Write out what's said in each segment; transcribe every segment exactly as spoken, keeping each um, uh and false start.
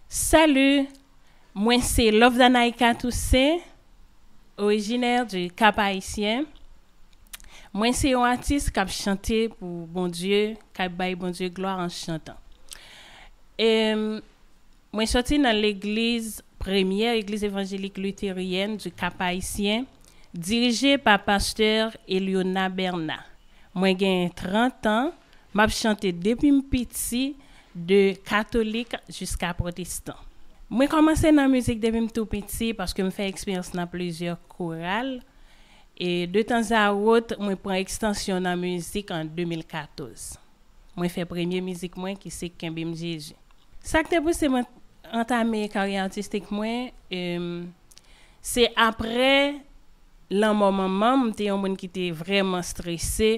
Salut, mwen se Lovdanaïka Toussaint, originaire du Cap Haïtien. Mwen se yon atis k ap chante pou Bondye, k ap bay Bondye glwa an chantan. E, mwen soti nan legliz premyè, Église Évangélique Luthérienne du Cap Haïtien, dirije pa pastè Eliona Bernard. Mwen gen trant an, m ap chante depi m piti, de katolik jiska pwotestan. Mwen kòmanse nan mizik depi m tou piti paske m fè eksperyans nan plizyè koral. E de tanzawot, mwen pran ekstansyon nan mizik an de mil katòz. Mwen fè premye mizik mwen ki se Kenbe m Jezi. Sa k te pouse mwen antame karyè atistik mwen, em, se aprè lanmò manman m, m te yon moun ki te vrèman strese.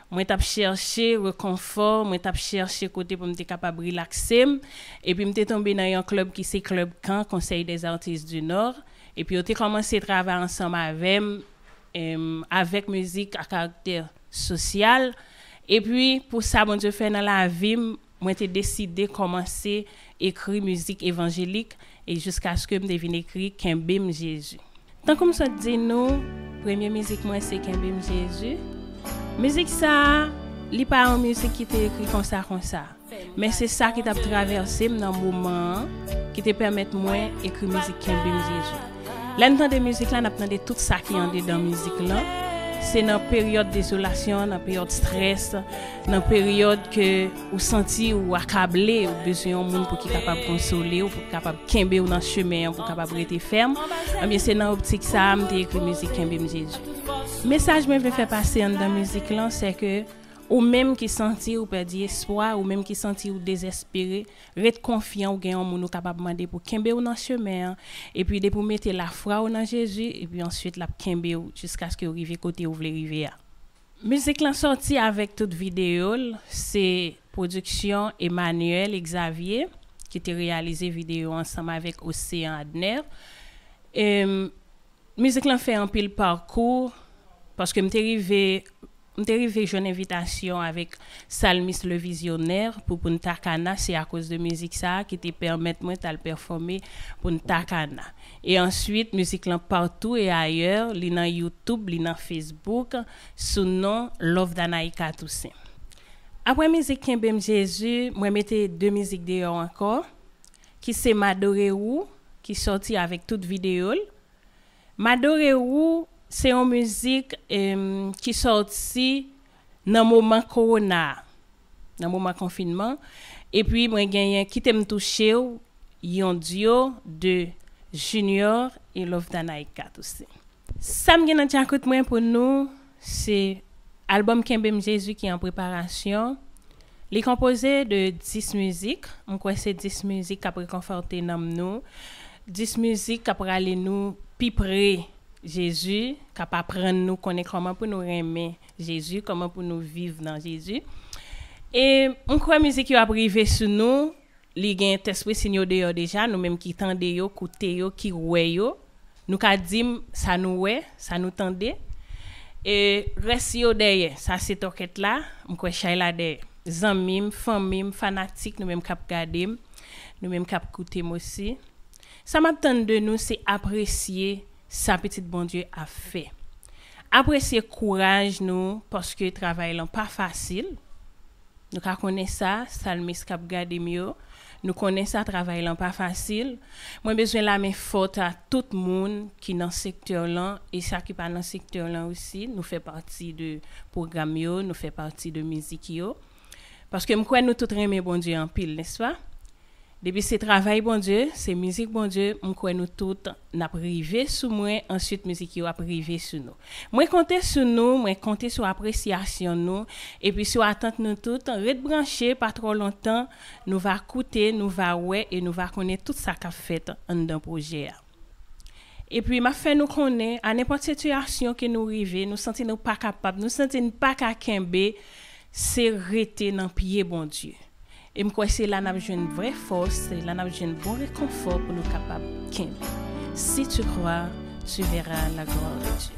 Mwen t ap chèche rekonfò, mwen t ap chèche kote pou m te kapab rilakse m. Epi m te tonbe nan yon klèb ki se klèb kan, Conseil des Artistes du Nord. Epi yo te kòmanse travay ansanm avè m, em, avèk mizik a karaktè sosyal. Epi, pou sa Bondye fè nan lavi m, mwen te deside kòmanse ekri mizik evanjelik e jiskaske m te vin ekri Kenbe m Jezi. Tankou m sot di nou, premye mizik mwen se Kenbe m Jezi. Mizik sa a, li pa yon mizik ki te ekri konsa konsa. Men se sa ki t ap travèse m nan moman an ki te pèmèt mwen ekri mizik Kenbe m Jezi. Lè n tande mizik la, n ap tande tout sa ki andedan mizik lan. Se nan peryòd dezolasyon, nan peryòd strès, nan peryòd ke ou santi ou akable, ou bezwen yon moun pou ki kapab konsole w, pou ki kapab kenbe w nan chemen an, pou w kapab rete fèm. Ebyen, se nan optik sa a m te ekri mizik Kenbe m Jezi. Mesaj mwen vle fè pase anndan mizik lan, se ke ou menm ki santi ou pèdi espwa, ou menm ki santi ou dezespere, ret konfyan ou gen yon moun ou kapab mande pou kenbe w nan chemen an, epi depi w mete lafwa w nan Jezi, epi answit l ap kenbe w jiskaske w rive kote w vle rive a. Mizik lan sòti avèk tout videyo l, se pwodiksyon Emmanuel Xavier ki te reyalize videyo ansanm avèk Océan Adner. Em, Mizik lan fè anpil pakou, paske m te rive, m te rive jwenn envitasyon avèk Salmis Le Visionnaire pou, pou n ta ka nan, se akoz de mizik sa a ki te pèmèt mwen t al pèfòme pou n ta ka nan. E answit, mizik lan Partout et Ailleurs, li nan YouTube, li nan Facebook, sou non Lovdanaïka Toussaint. Apre mizik Kenbe m Jezi, mwen mete de mizik deyò ankò, ki se M Adore Ou, ki sòti avèk tout videyo l. M Adore Ou se yon mizik, em, ki sòti nan moman kowona a, nan moman konfinman. Epi mwen genyen Kite m touche w, yon dyo de Junior e Lovdanaïka Toussaint. Sa m gen nan djakout mwen pou nou, se albòm Kenbe m Jezi ki an preparasyon. Li konpoze de dis mizik. M kwè se dis mizik k ap rekonfòte nanm nou. Dis mizik k ap rale nou pi pre Jezi, k ap aprann nou konnen kòman pou nou renmen Jezi, kòman pou nou viv nan Jezi. E m kwè mizik yo ap rive sou nou. Li gen tèks presin yo deyò deja, nou menm ki tande yo, koute yo, ki wè yo. Nou ka di m sa nou wè, sa nou tande. E rès yo dèyè, sa se tòkèt la, m kwè chay la dèyè. Zanmi m, fanmi m, fanatik, nou menm k ap gade m, nou menm k ap koute m osi. Sa m ap tann de nou, se apresye sa pitit Bondye ap fè. Apresye kouraj nou, paske travay lan pa fasil. Nou ka konnen sa, salmis k ap gade m yo, nou konnen sa, travay lan pa fasil. Mwen bezwen lame fò a tout moun ki nan sektè lan, e sa ki pa nan sektè lan osi, nou fè pati de pwogram yo, nou fè pati de mizik yo. Paske m kwè nou tout renmen Bondye anpil, nèspa? Depi se travay Bondye, se mizik Bondye, m kwè nou tout n ap rive sou mwen, answit mizik yo ap rive sou nou. Mwen konte sou nou, mwen konte sou apresyasyon nou, epi sou atant nou tout. Ret branche, pa twò lontan, nou va koute, nou va wè e nou va konnen tout sa k ap fèt anndan pwojè a. Epi m ap fè nou konnen, a nenpòt sitiyasyon ke nou rive, nou santi nou pa kapab, nou santi n pa ka kenbe, se rete nan pye Bondye. E m kwè se la n ap jwenn vrè fòs, se la n ap jwenn bon rekonfò pou nou kapab kenbe. Si tu crois, tu verras la gloire de Dieu.